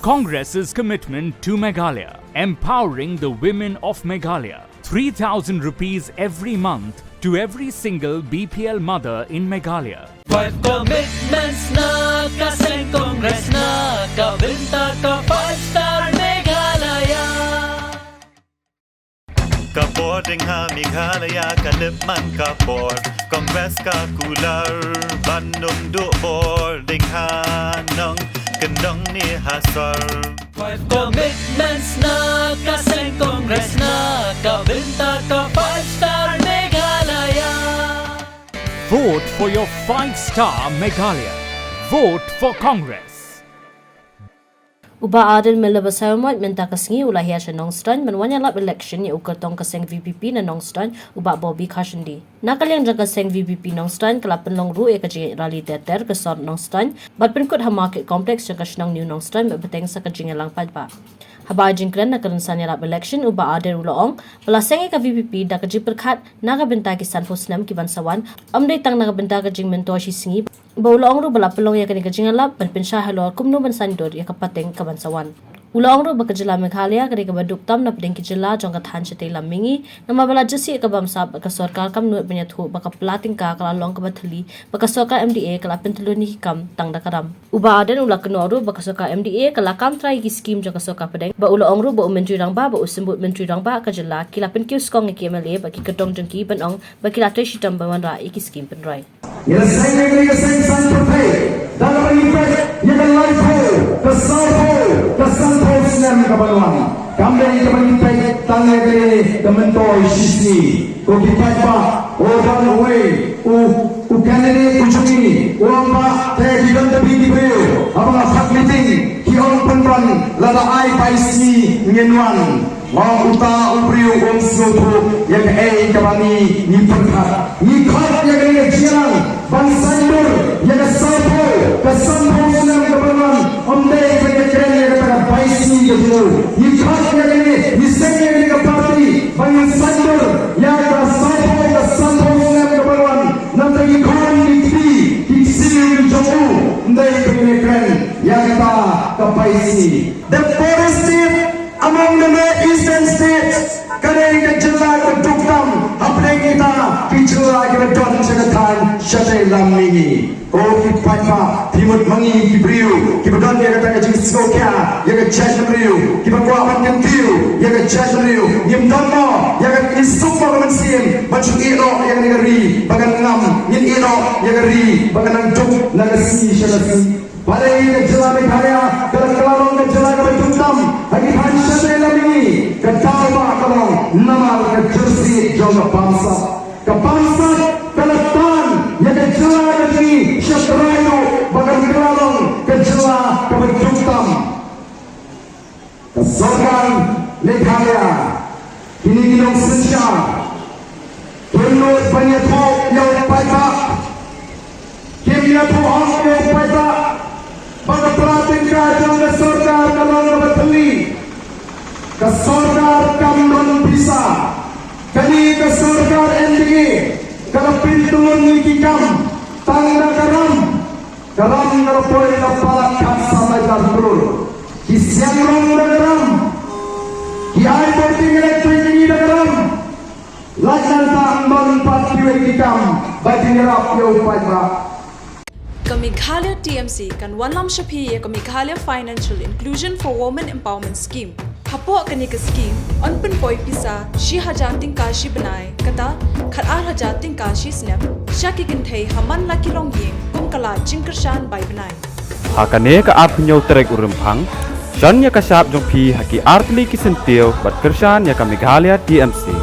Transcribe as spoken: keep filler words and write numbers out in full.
Congress's commitment to Meghalaya, empowering the women of Meghalaya. Three thousand rupees every month to every single B P L mother in Meghalaya. Five commitments na ka seng Congress na ka bynta ka five star Meghalaya. Ka bor ding ha Meghalaya ka lip man ka bor. Congress ka kular ban ym duh bor ding ha nongkyndong ne ha sor. Five commitments na ka seng Congress na ka bynta ka five star Meghalaya. Vote for your five star Meghalaya. Vote for Congress. U Bah Ardent Miller Basaiawmoit mynta ka sngi u la hiar sha Nongstoiñ ban wan ïalap election ïa u kyrtong ka seng V P P na Nongstoiñ, u Bah Bobby Kharshandi. Na ka liang jong ka seng V P P Nongstoiñ ka la pynlong ruh ïa ka jingïaid rally ter ter ka sor Nongstoiñ bad pynkut ha Market Complex jong ka shnong New Nongstoiñ bad bteng sa ka jingïalang paidbah. Haba ai jingkren na ka rynsan ïalap election, u Bah Ardent u la ong ba la seng ïa ka V P P da ka jingpyrkhat na ka bynta ki sanphew snem ki ban sa wan, ym dei tang na ka bynta ka jingmyntoi shi sngi. Ba u la ong ruh ba la pynlong ïa kane ka jingïalap ban pynshai halor kumno ban saiñdur ïa ka pateng ka ban sa wan. U la ong ruh ba ka jylla Meghalaya ka dei kaba duk tam na pdeng ki jylla jong ka thaiñ shatei lam mihngi, namar ba la jyrsih ïa ka bamsap bad ka sorkar kam nud ban ïathuh ba ka pla tyngka ka la long kaba thylli, ba ka sorkar M D A ka la pyntyllun ïa ki kam tang da ka ram. U Bah Ardent u la kynnoh ruh ba ka sorkar M D A ka la kam trai ïa ki skim jong ka sorkar pdeng, ba u la ong ruh ba u Myntri Rangbah bad u Symbud Myntri Rangbah ka jylla ki la pynkiew skong ïa ki M L A bad ki kyrtong jong ki ban ong ba ki la trei shitom ban wanrah ïa ki skim pynroi. Ngi la seng ïa kane ka seng san pyrthei da kaba ngi peit ïa ka laiphew, ka sawphew, ka sanphew snem ka ban wan. Kam dei kaba ngi peit tang ïa kane ka myntoi shisngi. Ko ki paidbah, u don uwei u, u candidate u jong ngi u ong ba te ki don tang ki briew haba nga phah meeting ki ong pynban lada ai bai sngi ngin wan. Nga ong uta u briew um sngewthuh ïa kaei kaba ngi, ngi pyrkhat. Ngi khot ïa kane ka jingïalang ban saiñdur ïa ka sawphew, ka sanphew snem ka ban wan. Ym dei ban ïakren ïa kata ka bai sngi ka jong u. Ngi khot ïa kane, ngi seng ïa kane ka party ban ïa saiñdur ïa ka sawphew, ka sanphew snem ka ban wan. Nangta ngi khot ïa ki kti, ki ksiew ki jong u. Ym dei ban ïakren ïa kata ka bai sngi. The poorest state among the Eastern states, ka dei ka jylla ka duk tam hapdeng kita ki jylla kiba don sha ka thaiñ shatei lam mihngi. Ko ki paidbah, phi mut ma ngi ki briew kiba don ïa kata ka jingsngewkhia ïa ka jaitbynriew, kiba kwah ban kyntiew ïa ka jaitbynriew. Ngim don mo ïa ka, ngim suk mo ka mynsiem ban shu ïeh noh ïa kane ka ri ba kan ngam, ngin ïeh noh ïa ka ri ba kan nang duk na ka sngi sha ka sngi. Balei ka jylla Meghalaya ka la kylla long ka jylla kaba duk tam ha ki thaiñ shatei lam mihngi? Ka daw ba ka long namar ka jyrsih jong ka bamsap. Ka bamsap ka la tan ïa ka jylla ka jong ngi sha trai ruh ba kan kylla long ka jylla kaba duk tam. Ka sorkar Meghalaya, kine ki nongsynshar, kim nud ban ïathuh ïa u paidbah. Kim ïathuh hok ïa u paidbah ba ka pla tyngka jong ka sorkar ka long kaba thylli. Ka sorkar kam don pisa. Kane ka sorkar N D A ka la pyntyllun ïa ki kam tang da ka ram. Ka ram ka la poi na palat khatsan hajar klur. Ki siang rong da ka ram. Ki ai bor ting electric da ka ram. Lait nangta ym don pat kiwei ki kam ba jingïarap ïa u paidbah. Ka Meghalaya T M C kan wanlam sha phi ïa ka Meghalaya Financial Inclusion for Women Empowerment Scheme. Hapoh kane ka skim yn pynpoi pisa shi hajar tyngka shi bnai, kata khat ar hajar tyngka shi snem sha ki kynthei ha man la ki longïing kum ka lad jingkyrshan bai bnai. Ha kane ka arphew hynñiew tarik u Rymphang, shon ïa ka shap jong phi ha ki artylli ki syntiew bad kyrshan ïa ka Meghalaya T M C.